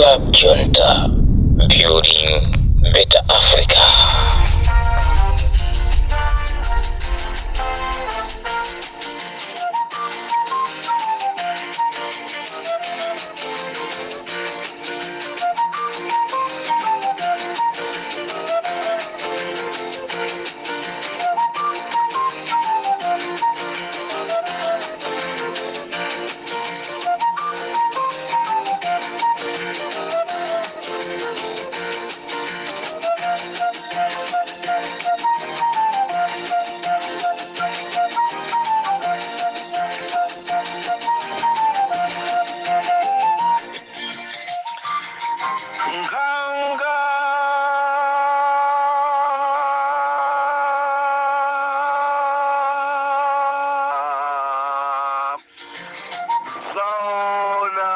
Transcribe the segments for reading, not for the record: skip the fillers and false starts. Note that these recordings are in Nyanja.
Club Junta, building better Africa. Nkhanga zaona.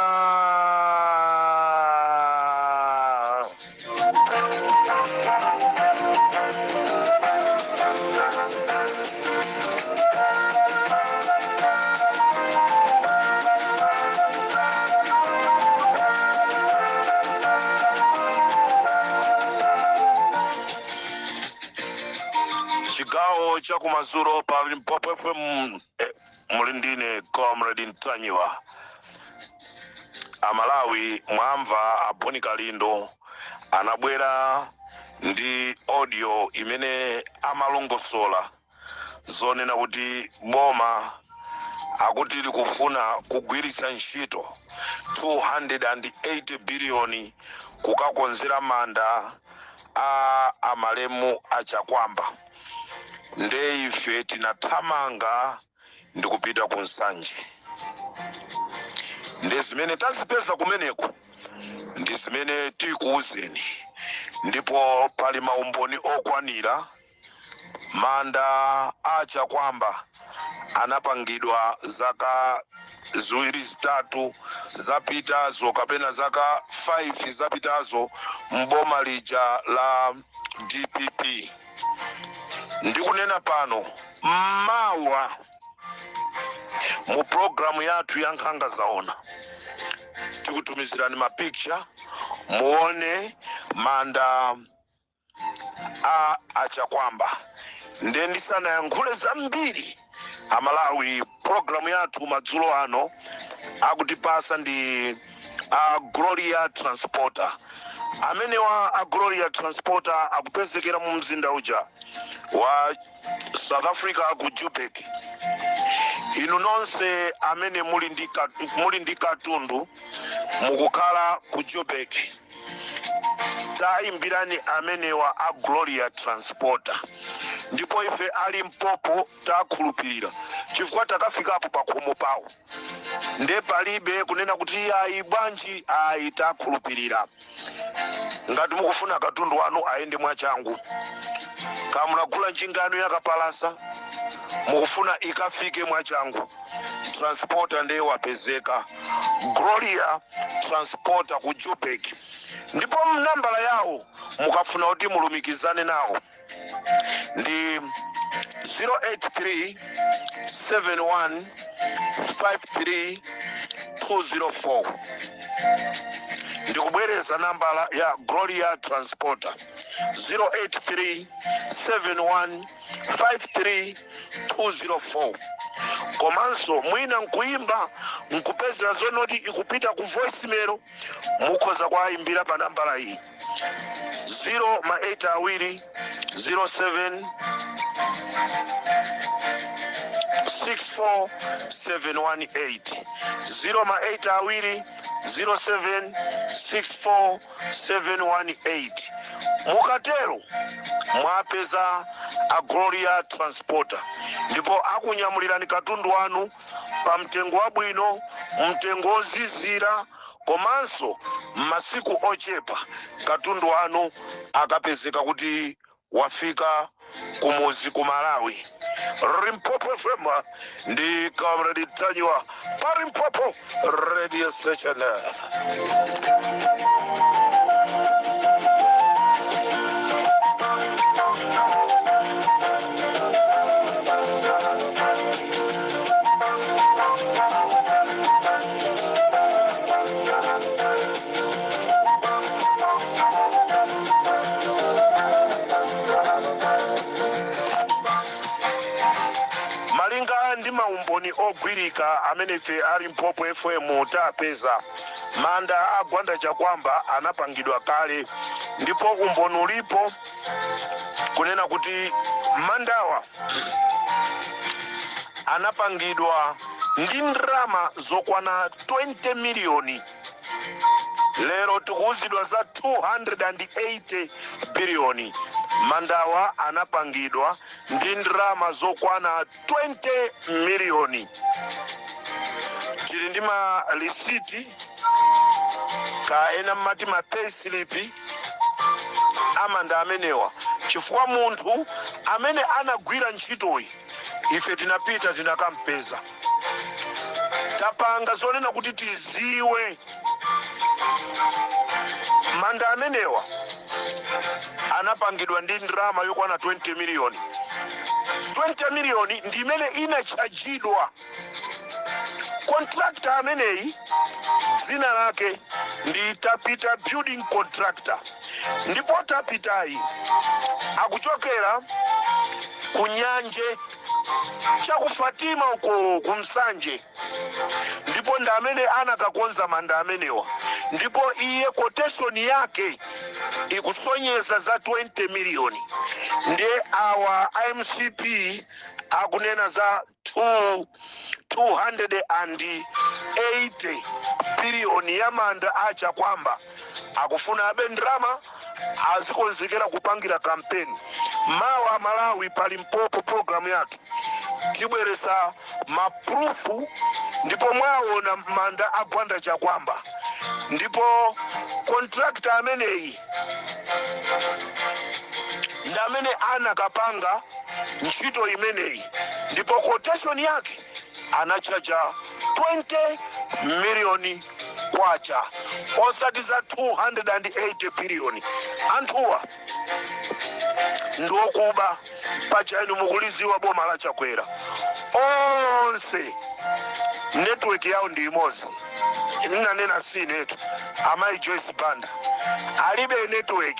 Chigawo cha kumadzulo pa Limpopo FM, muli ndine Comrade Ntanyiwa. Amalawi, mwamva a Bon Kalindo anabwera ndi audio imene amalongosola zonena kuti boma akuti likufuna kugwiritsa ntchito 280 biliyoni kukakonzera manda a amalemu a Chakwamba. Nde ife tinathamanga ndi kupita ku Nsanje. Ndi zimene tazipeza kumeneko ndi zimene tikuwuzeni, ndipo pali maumboni okwanira. Manda a Chakwamba anapangidwa zaka 2 3 zapitazo, kapena zaka 5 zapitazo, mboma lija la DPP. Ndikunena pano, mawa mu programu yathu ya Nkhanga Zaona tikutumizirani mapicture muone manda a achakwamba. Nde ndisanayankhule zambiri, Amalawi, programu yathu madzulo ano akutipasa ndi a Gloria Transporter. Amenewa a Gloria Transporter akupezekera mu mzinda uja wa South Africa, ku Joburg. Inu nonse amene muli ndi katundu, mukukhala ku Joburg, tayimbirani amenewa a Gloria Transporter. Ndipo ife a Limpopo takhulupirira chifukwa takafikapo pa khomo pawo. Nde palibe kunena kuti ayi bwanji, ayi, takhulupirira. Ngati mukufuna katundu wanu ayende mwachangu, kamunagula njinga yanu yakapalasa, mukufuna ikafike mwachangu, transporter ndiye wapezeka, Gloria Transporter ku Joburg. Ndipo nambala yawo mukafuna kuti mulumikizane nawo ndi 083 71 53 204. Ndikubwereza nambala ya Gloria Transporter, 083 71 53 204. Komanso mwina nkuimba nkupezera zonoti ikupita ku voicemail, mukhoza kuwayimbira pa nambala iyi, 0 ma 8 awiri 07 64 718, 0 ma 8 awiri 07 64 718. Mukatero mwapeza a Gloria Transporter, ndipo akunyamulirani katundu wanu pa mtengo wabwino, mtengo wozizira, komanso m'masiku ochepa katundu wanu akapezeka kuti wafika kumuzi ku Malawi. Limpopo FM ndi Comrade Ntanyiwa pa Limpopo Radio Station. maumboni ogwirika amene ife a Limpopo FM tapeza, manda a Gwanda Chakwamba anapangidwa kale, ndipo umboni ulipo kunena kuti mandawa anapangidwa ndi ndalama zokwana 20 miliyoni. Lero tikuwuzidwa za 280 biliyoni. Mandawa anapangidwa ndi ndalama zokwana 20 miliyoni. Tili ndi ma lisiti ka ena mmati ma payslip amanda amenewa, chifukwa munthu amene anagwira ntchitoyi ife tinapita tinakampeza, tapanga zonena kuti tiziwe manda amenewa anapangidwa ndi ndalama yokwana 20 miliyoni. 20 miliyoni ndi imene inachajidwa contractor ameneyi, dzina lake ndi Tapita Building Contractor, ndipo Tapitayi akuchokera ku Nyanje chaku Fatima uko kumsanje, ndipo ndi amene anakakonza manda amenewa, ndipo iye quotation yake ikusonyeza za 20 miliyoni. Ndiye awa MCP akunena za 280 biliyoni ya manda a Chakwamba. Akufuna abe ndalama azikonzekera kupangira kampeni. Mawa Malawi pa Limpopo program yathu tibweresa ma proof, ndipo mwaona manda a Gwanda Chakwamba, ndipo contractor ameneyi ndi amene anakapanga ntchito imeneyi, ndipo quotation yake anachaja 20 miliyoni kwacha, osati za 280 biliyoni. Anthuwa ndiokuba. Paja inu mukuliziwa boma la Chakwera, onse network yawo ndi imodzi. Nnanena sinetu, amayi Joyce Banda alibe network,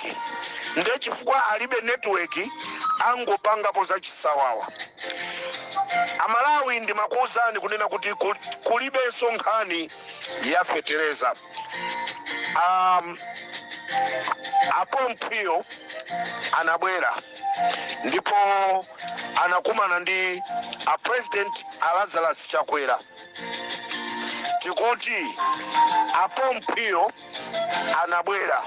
nde chifukwa alibe network angopangapo za chisawawa. Amalawi, ndimakuwuzani kunena kuti kulibenso nkhani ya fetereza. A Pompeo anabwera ndipo anakumana ndi a President a Lazarus Chakwera. Tikuti a Pompeo anabwera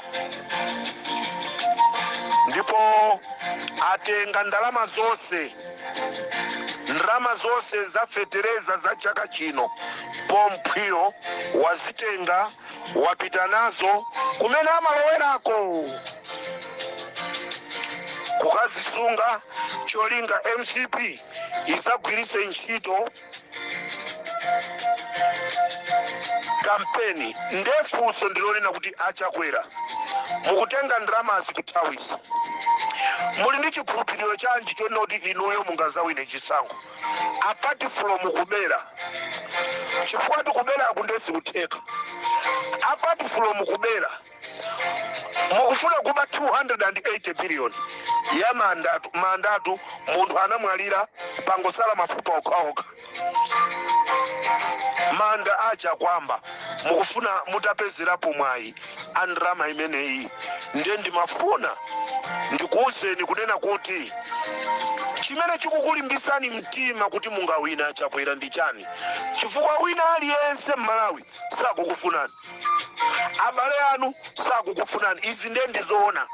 ndipo atenga ndalama zonse, ndalama zonse za fetereza za chaka chino. Pompeo wazitenga, wapita nazo kumene amalowerako kukazisunga, cholinga MCP isagwiritse ntchito kampeni. Ndefunso ndilonena kuti, aChakwera, mukutenga ndalamazi kuthawisa, muli ndi chikhulupiriro chanji chonena kuti inuyo mungazawine chisankho apart from kubera? Chifukwa tikubera akundesi kutheka. Apart from kubera, mukufuna kuba 280 billion ya mandatu. Mandatu munthu anamwalira, pangosala mafupa okhaokha. Manda aChakwamba mukufuna mutapezerapo mwayi a ndalama imeneyi. Ndiye ndimafuna ndikuwuzeni kunena kuti chimene chikukulimbisani mtima kuti mungawina, aChakwera, ndi chani? Chifukwa wina aliyense mMalawi sakukufunani, abale anu sakukufunani. Izi ndiye ndizoona.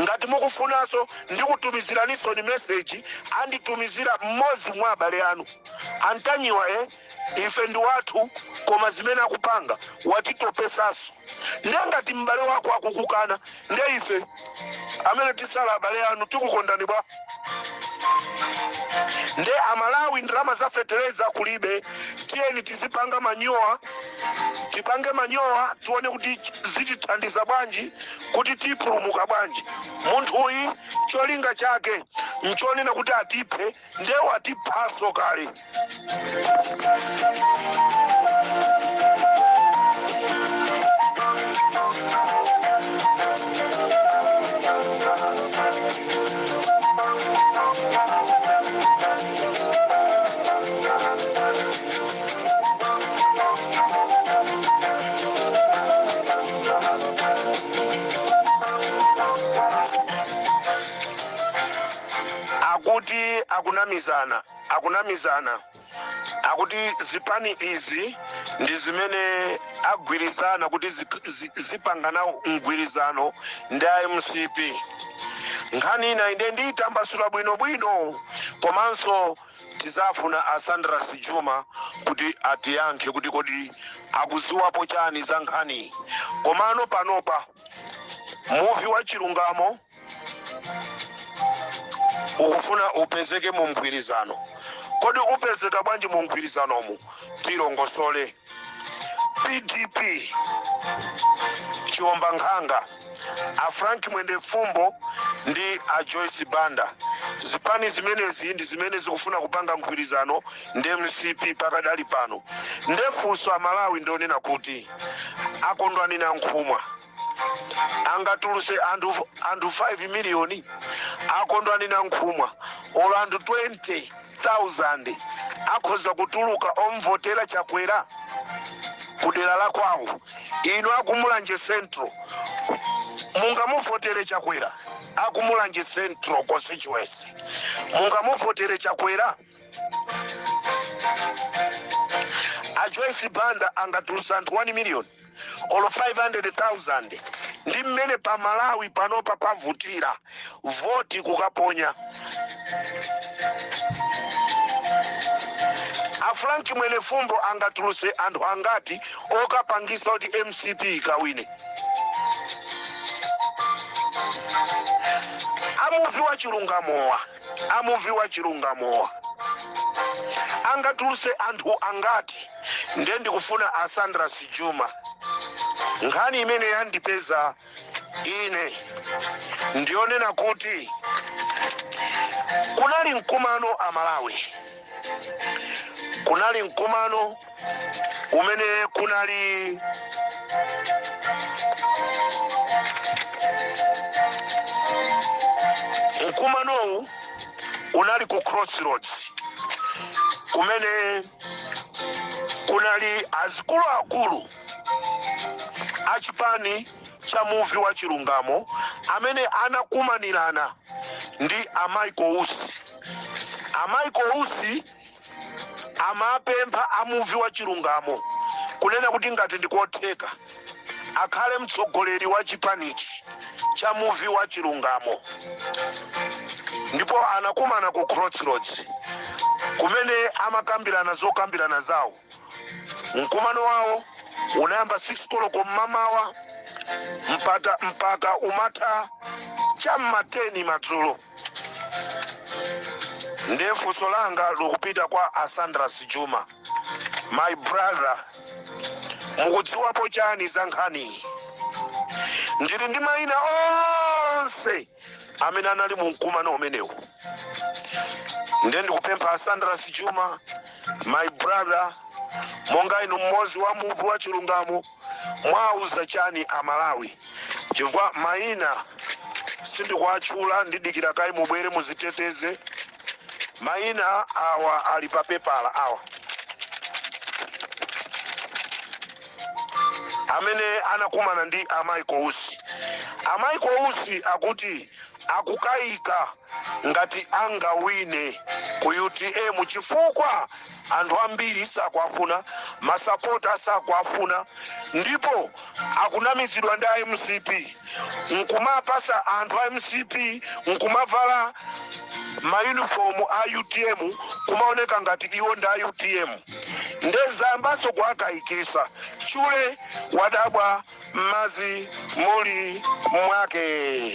Ngati mukufunanso, ndikutumiziraninso ni message anditumizira mmodzi mwa abale anu antanyiwa. Ife ndi wathu, koma zimene akupanga watitopesaso. Ndiye ngati m'bale wako akukukana, ndiye ife amene tisala abale anu tikukondani bwa? Nde Amalawi, ndalama za fetereza kulibe. Tiyeni tizipanga manyowa, tipange manyowa, tione kuti zitithandiza bwanji, kuti tipulumuka bwanji. Munthuyi cholinga chake nchonena kuti atiphe, ndiye watiphaso kale. Akuti akunamizana, akunamizana, akuti zipani izi ndi zimene agwirizana kuti zipanga nawo mgwirizano ndi a MCP. Nkhani ina inde ndiyitambasula bwinobwino, komanso tizafuna a Sandra Sijuma kuti atiyankhe kuti kodi akuziwapo chani za nkhaniyi. Komano panopa muvi wa chilungamo ukufuna upezeke mu mgwirizano. Kodi upezeka bwanji mu mgwirizanomu? Tilongosole. PDP chiwomba nkhanga, a Frank Mwende Fumbo ndi a Joyce Banda, zipani zimenezi ndi zimene zikufuna kupanga mgwirizano ndi MCP pakadali pano. Ndefunso Amalawi ndionena kuti akondwani Nankhumwa angatuluse anthu 5 miliyoni? Akondwani Nankhumwa olo anthu 20,000 akhoza kutuluka omvotera Chakwera kudera la kwawo? Inu akumulanje Central mungamuvotere Chakwera? Akumulanje Central constituency mungamuvotere Chakwera? A Joyce Banda angatuluse anthu 1 million olo 500,000? Ndi mmene pa Malawi panopa pavutira voti kukaponya. A Frank Mwenefumbo angatuluse anthu angati okapangisa kuti MCP ikawine? Amuvi wa chilungamowa, amuvi wa chilungamowa angatuluse anthu angati? Ndiye ndikufuna a Sandra Sijuma, nkhani imene yandipeza ine ndiyonena kuti kunali mkumano Amalawi, kunali mkumano umene kunali mkumanowu unali ku Crossroads, kumene kunali azikuluakulu a chipani cha muvi wa chilungamo amene anakumanirana ndi a Michael Usi. A Michael Usi amapempha a muvi wa chilungamo kunena kuti ngati ndikotheka akhale mtsogoleri wa chipanichi cha muvi wa chilungamo, ndipo anakumana ku Crossroads kumene amakambirana zokambirana zawo. Mkumano wawo unayamba 6 koloko mmamawa mpaka umatha cham'ma 10 madzulo. Ndiye funso langa likupita kwa a Sandra Sijuma, my brother, mukudziwapo chani za nkhaniyi? Ndili ndi mayina onse amene anali mu mkumano umenewu. Ndiye ndikupempha a Sandra Sijuma, my brother, monga inu mmodzi wa muvi wa chilungamo, mwauza chani Amalawi? Chifukwa mayina sindikuwatchula, ndidikira kayi mubwere muziteteze. Mayina awa ali pa pepala awa amene anakumana ndi a Michael Usi. A Michael Usi akuti akukayika ngati angawine ku UTM chifukwa anthu ambiri sakuafuna, masapota sakuafuna, ndipo akunamizidwa ndi a MCP nkumapasa anthu a MCP nkumavala mayunifomu a UTM kumaoneka ngati iwo ndi a UTM. Ndezayambanso kuwakayikisa. Chule wadabwa m'madzi muli mwake.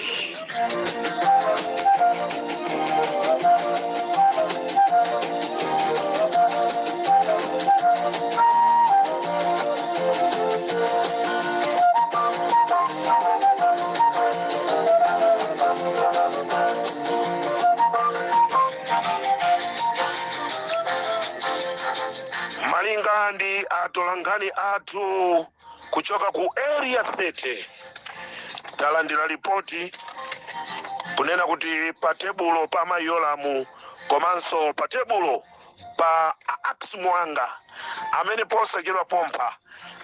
Malinga ndi atolankhani athu kuchoka ku Area 30, talandira ripoti kunena kuti pa tebulo pa Mayi Yolamu komanso pa tebulo pa Ax Mwanga, amene posachedwa pompa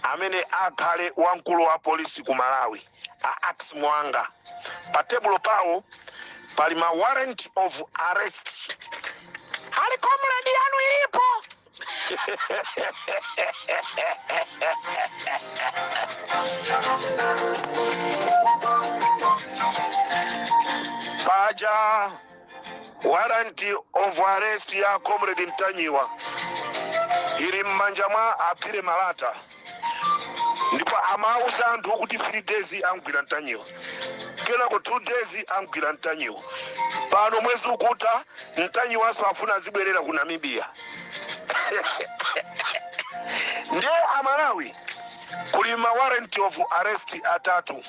amene akhale wamkulu wa polisi ku Malawi, a Ax Mwanga, pa tebulo pawo Pali ma warrant of arrest. Ali comrade yanu ilipo. Paja warrant of arrest ya Comrade Mtanyiwa ili m'manja mwa a Billy Malata, ndipo amauza anthu kuti 3 days amgwira Mtanyiwa, kenako 2 days amgwira Mtanyiwa. Pano mwezi ukutha, Mtanyiwanso afuna azibwerera ku Namibia. Ndiye Amalawi, kuli ma warrant of arrest atatu.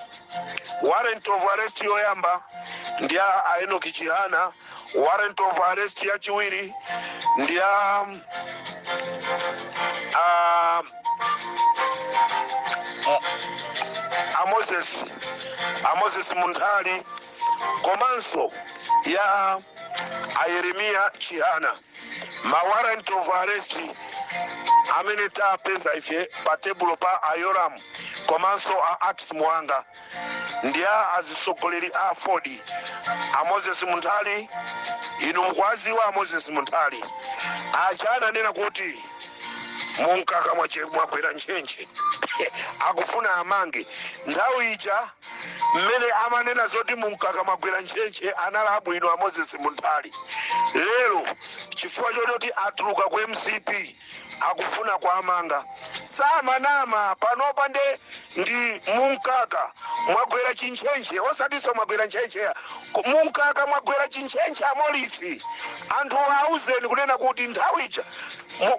Warrant of arrest yoyamba ndi ya a Enoch Chihana, warrant of arrest yachiwiri ndi ya a Moses Munthali, komanso ya a Yeremiya Chihana. Ma warrant of arrest amene tapeza ife pa tebulo pa ayoramu komanso a Ax Muwanga ndi a azisogoleri a Aford, a Moses Munthali. Inu mukuwaziwa a Moses Munthali aja ananena kuti munkaka mwagwera ntchentche, akufuna amange. Nthawi ija mmene amanena zoti munkaka mwagwera ntchentche anali abwino a Moses Munthali. Lero chifukwa choti atuluka ku MCP akufuna kuamanga. Samanama, panopa nde ndi munkaka mwagwera chintchentche, osatinso mwagwera ntchentche, munkaka mwagwera chintchentche. Amolisi, anthu auzeni kunena kuti nthawi ija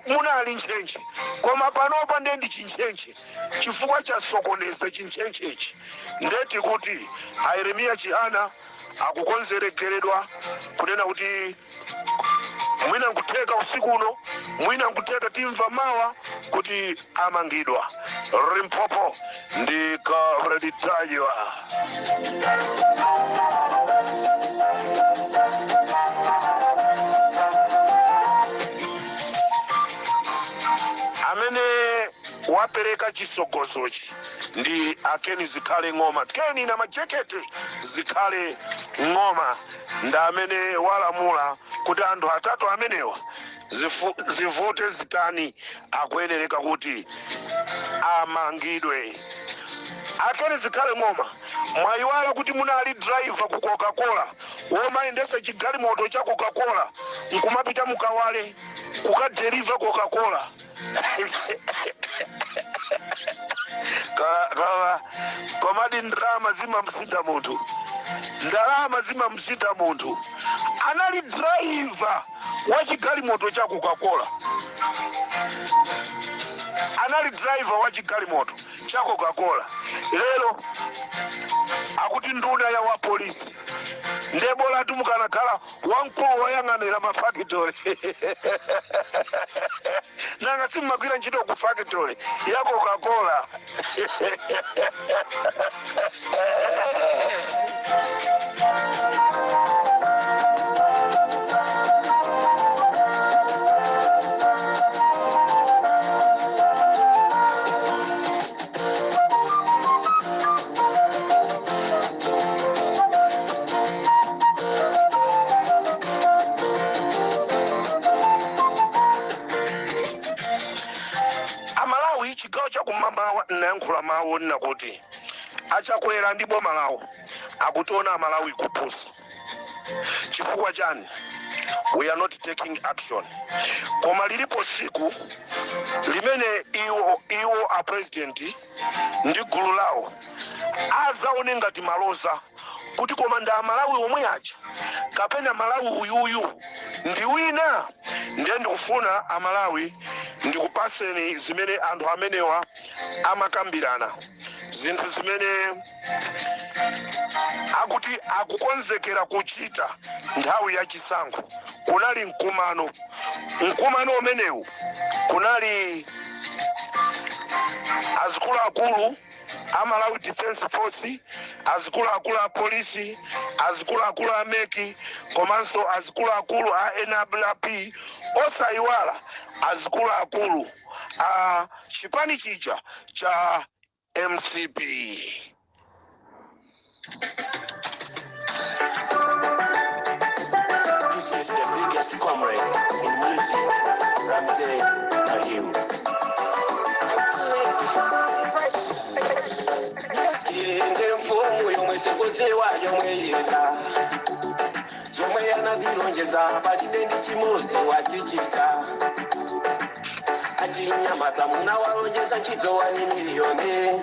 munali ntchentche, koma panopa nde ndi chintchentche chifukwa chasokoneza chintchentchechi. Ndeti kuti a Yeremiya Chihana akukonzerekeredwa kunena kuti mwina nkutheka usiku uno, mwina nkutheka timva mawa kuti amangidwa. Limpopo ndi Comrade Ntanyiwa. Amene wapereka chisogozochi ndi akeni Zikhale Ng'oma, Keni na Majekete Zikhale Ng'oma ndi amene walamula kuti anthu atatu amenewa zivute zitani akuyenereka kuti amangidwe. Akeni Zikhale Ng'oma, mwayiwala kuti munali driver ku Coca-Cola, womayendesa chigalimoto cha Coca-Cola nkumapita mukawale kukadeliver Coca-Cola? Komadi ndalama zimamsintha munthu, ndalama zimamsintha munthu. Anali driver wa chigalimoto cha Coca-Cola, anali driver wa chigalimoto cha Coca-Cola, lero akuti nduna ya wa polisi. Ndebola tumukanakhala wamkulu woyang'anira mafakitole. Nanga simmagwira ntchito ku factory ya Coca-Cola? Amalawi, chigawo chakumamawa nayankhula mawu onena kuti Achakwera ndi boma lawo akutiona Amalawi kupusa. Chifukwa chani? We are not taking action. Koma lilipo siku limene iwo a president ndi gulu lawo azaone ngati maloza kuti koma ndi Amalawi omwe aja kapena Malawi uyuyu ndi wina. Ndiye ndikufuna Amalawi ndikupaseni zimene anthu amenewa amakambirana, zinthu zimene akuti akukonzekera kuchita nthawi ya chisankho. Kunali mkumano, mkumano umenewu kunali azikuluakulu a Malawi Defense Force, azikuluakulu a polisi, azikuluakulu a MEC, komanso azikuluakulu a NRB, osayiwala azikuluakulu a chipani chija cha MCP. Ramsey Rahim. Tilinde mfumu yomwe sikudziwa yomwe yenda, zomwe anatilonjeza palibe ndi chimodzi wachichita. Achinyamata munawalonjeza ntchito 1 miliyoni,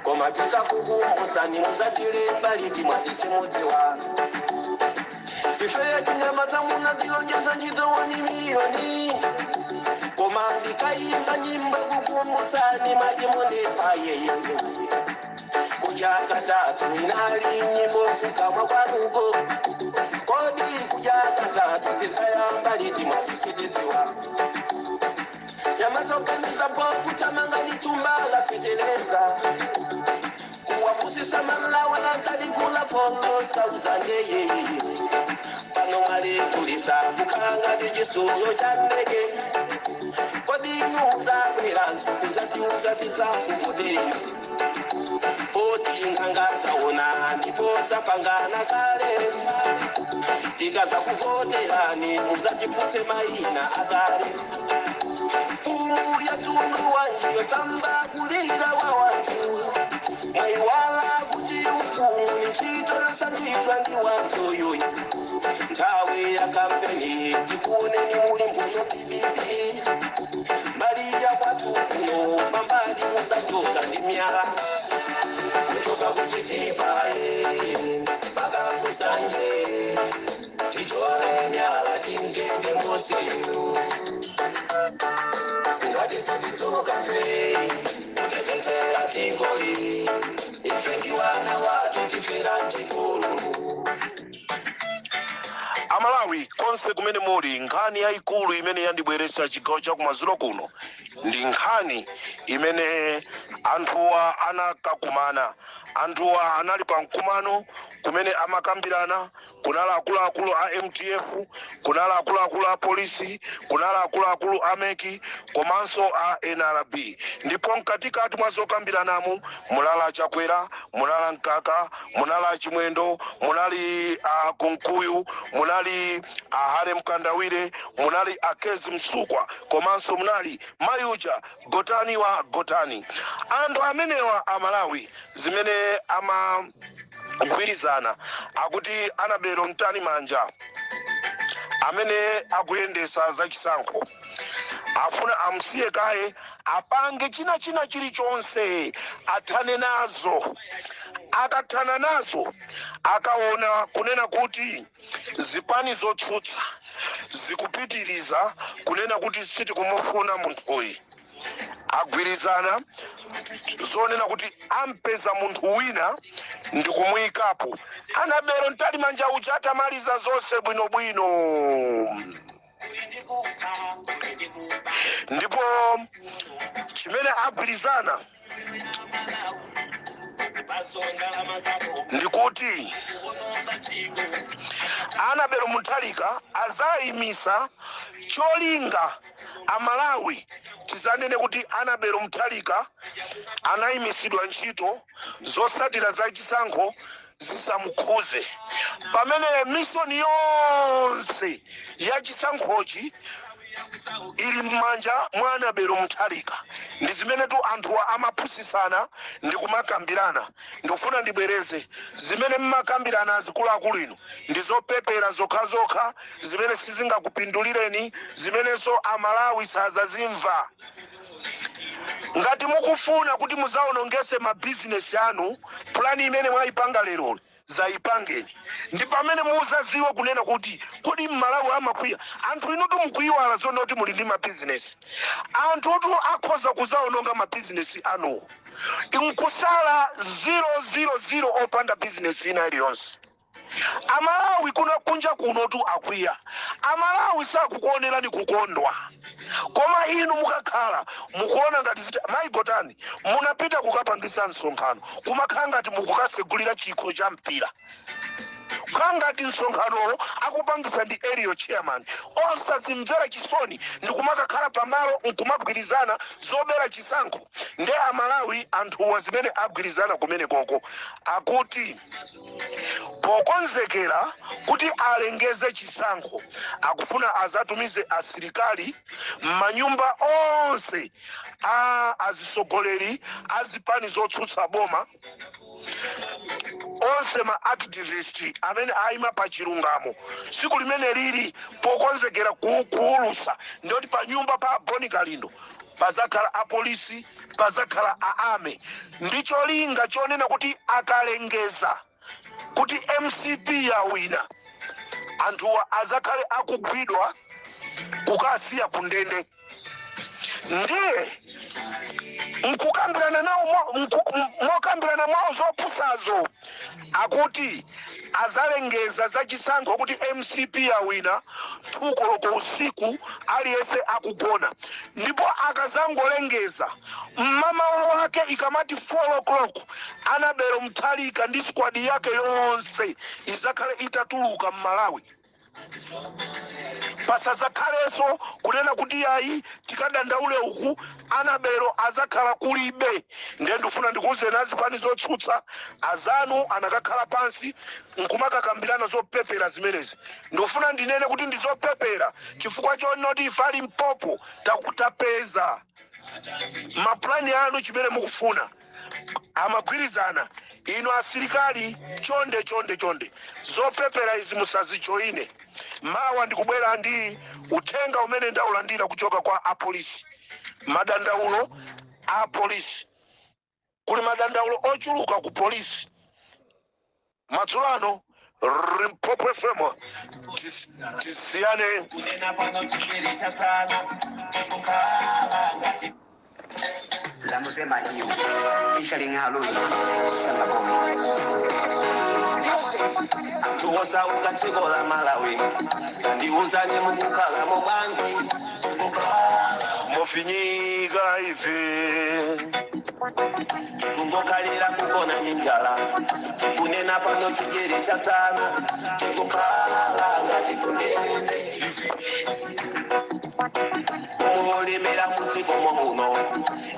koma tikakukumbusani muzatilemba liti? Mwati simudziwa. Ife achinyamata munatilonjeza ntchito 1 miliyoni, koma ndikayimba nyimbo kukumbusani mwati mundipa yeye. Kudya katatu inali nyimbo kukamwa kwanuko, kodi kudya katatu tizayamba liti? Mwati sitidziwa. Yamatokanisa po kutamanga litumba la feteleza, kuwapusisa Malawi antalikula folo sauzandeye. Pano mwalikulisa kukanga tichisulo cha ndege, kodi nyuza bweranso kuzatiuza tisakuvotere? Poti nganga zaona ndipo zapangana kale, tikaza kuvoterani muzatipuse maina akale. Mfumu ya tundu wanjiyo samba kulira wa wanthu, mwaiwala kuti ufumu ni ntchito yosankhidwa ndi wanthu yoyo. Nthawi ya kampeni tikuoneni muli mbuyo bibibi, mbali ya kwathu kuno pambali muzachoka ndi miyala, kuchoka kuchitipa mpaka kusanje tichore myala tingende mosiyu. Ngati sitizuka fe kutetezera dzikoli, ife ndi wana wathu tifera mchipululu. Amalawi konse kumene muli, nkhani yayikulu imene yandibweretsa chigawo cha kumadzulo kuno ndi nkhani imene anthuwa anakakumana. Anthuwa anali pa mkumano kumene amakambirana. Kunali akuluakulu a MTF, kunali akuluakulu a polisi, kunali akuluakulu a MEC komanso a NRB. Ndipo mkatikati mwa zokambiranamu munali Achakwera, munali Mkaka, munali Achimwendo, munali a Kunkuyu, munali a Hare Mkandawire, munali a Kezi Msukwa, komanso munali Mayuja Gotani wa Gotani. Anthu amenewa, Amalawi, zimene amagwirizana akuti Annabel Mtalimanja amene akuyendesa zachisankho afuna amsiye kaye apange china china chilichonse, athane nazo. Akathana nazo, akaona kunena kuti zipani zotsutsa zikupitiriza kunena kuti sitikumufuna munthuyi, agwirizana zonena kuti ampeza munthu wina ndi kumuyikapo Annabel Mtalimanja uja atamaliza zonse bwinobwino. Ndipo chimene agwirizana ndikuti Annabel Mutharika azayimisa cholinga Amalawi tizanene kuti Annabel Mutharika anayimisidwa ntchito, zotsatira za chisankho zisamukhuze, pamene mission yonse ya chisankhochi ili m'manja mwa Annabel Mutharika. Ndi zimene tu anthuwa amaphunzitsana ndi kumakambirana. Ndikufuna ndibwereze zimene mmakambirana, azikuluakulu inu, ndi zopepera zokhazokha zimene sizingakupindulireni, zimenenso Amalawi sazazimva. Ngati mukufuna kuti muzaonongese mabizinesi anu, plan imene mwayipanga lero zayipangeni, ndi pamene muzaziwe kunena kuti kodi Mmalawi amakwiya. Anthu inutu mukuyiwala zona kuti muli ndi mabizinesi. Anthutu akhoza kuzaononga mabizinesi anuwo nkusala 000 opanda bizinesi ina iliyonse. Amalawi kuno kunja kunotu akwiya. Amalawi sakukuonerani kukondwa, koma inu mukakhala mukuona ngati ziti. Mayi Gotani, munapita kukapangisa msonkhano, kumakhala ngati mukukasegulira chikho cha mpira. Kangati msonkhanowo akupangisa ndi area chairman, osazimvera chisoni ndikumakakhala pamalo nkumagwirizana zobera chisankho. Nde Amalawi, anthuwa zimene agwirizana kumene koko, akuti pokonzekera kuti alengeze chisankho, akufuna azatumize asilikali m'manyumba onse a azisogoleri azipani zotsutsa boma onse, ma activist amene ayima pa chilungamo. Siku limene lili pokonzekera kuulusa, ndoti pa nyumba pa Boni Kalindo pazakhala apolisi, pazakhala a army, ndi cholinga chonena kuti akalengeza kuti MCP yawina, anthuwa azakhale akugwidwa kukasiya kundende. Ndiye nkukambirana nawo mokambirana mwawo zopusazo, akuti azalengeza za chisankho kuti MCP yawina 2 koloko usiku, aliyense akugona. Ndipo akazangolengeza, mmamawa wake ikamati 4 o'clock, Annabel Mutharika ndi squad yake yonse izakhale itatuluka mmalawi. Pasazakhalenso kunena kuti yayi, tikadandaule uku, Annabel azakhala kulibe. Ndiye ndifuna ndikuwuzeni azipani zotsutsa azanu anakakhala pansi nkumakakambirana zopepera zimenezi. Ndikufuna ndinene kuti ndi zopepera chifukwa chonoti ife ali Limpopo takutapeza mapulani anu, chimene mukufuna amagwirizana. Inu asilikali, chonde chonde chonde, zopepera izi musazijoine. Mawa ndikubwera ndi uthenga umene ndaulandira kuchoka kwa apolisi, madandaulo a polisi. Kuli madandaulo ochuluka ku polisi madzulo ano. Limpopo FM, tisiyane. Kunena pano chikere chasana tikukhala ngati La Musema Hiu featuring Harun Sangabome. Anthu osauka dziko la Malawi, ndiuzani, mukukhala bwanji? Mofinyika ife. Kungokhalira kugona ndi njala. Tikunena pano chijere chasana tikukhala ngati kundende. Mulimira mudziko muno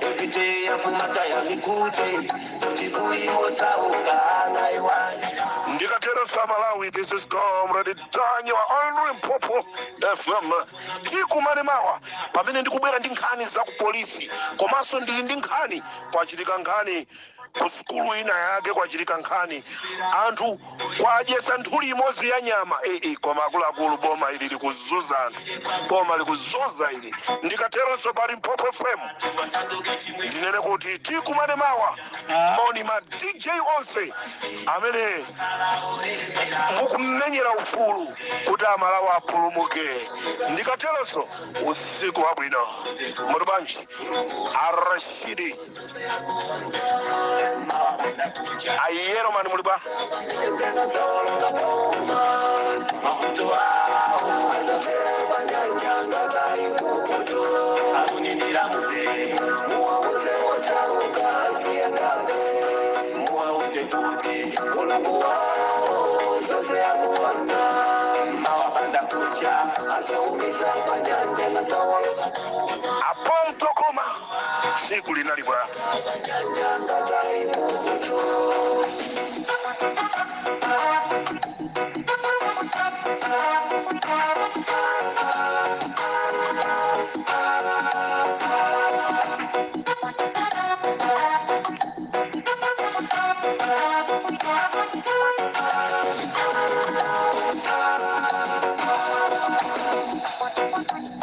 everyday yakumataya mikute kuti kuiwosauka iwani. Ndikatero Samalawi, this is Comrade Ntanyiwa on Limpopo FM. Tikumane mawa pamene ndikubwera ndi nkhani za ku polisi, komanso ndili ndi nkhani, kwachitika nkhani ku sukulu ina yake, kwachitika nkhani, anthu kwadyesa nthuli imodzi ya nyama. Koma akuluakulu, boma ili likuzuza anthu, boma likuzuza ili. Ndikateronso pa Limpopo FM, ndinene kuti tikumane mawa. Moni ma DJ onse amene mukumenyera ufulu kuti Amalawi apulumuke. Ndikateronso, usiku wabwino. Muli bwanji, Arashidi Ayeromani? Muli bwa? Mavuto awo akuninira muze, muwauze kuti Mulungu wawo zonse akuona. Mawapanda kucha. Aponto koma tsiku linali bwa?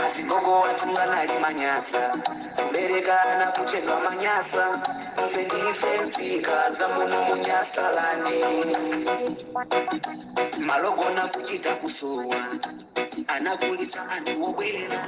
Azigogo watu analima nyasa, kuberekana kuchedwa manyasa. Ife ndife nzika za muno munyasalani. Malogona kuchita kusowa, anakulisa anthu obwera.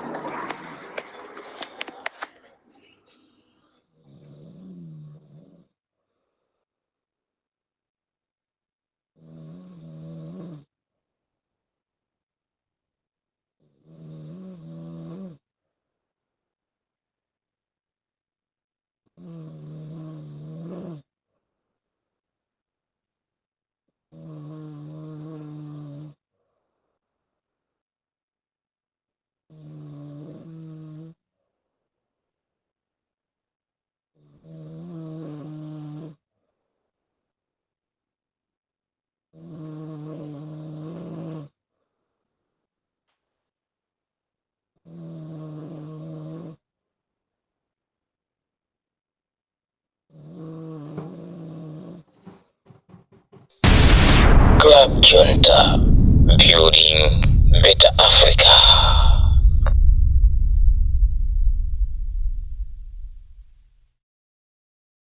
Club Junta, building better Africa.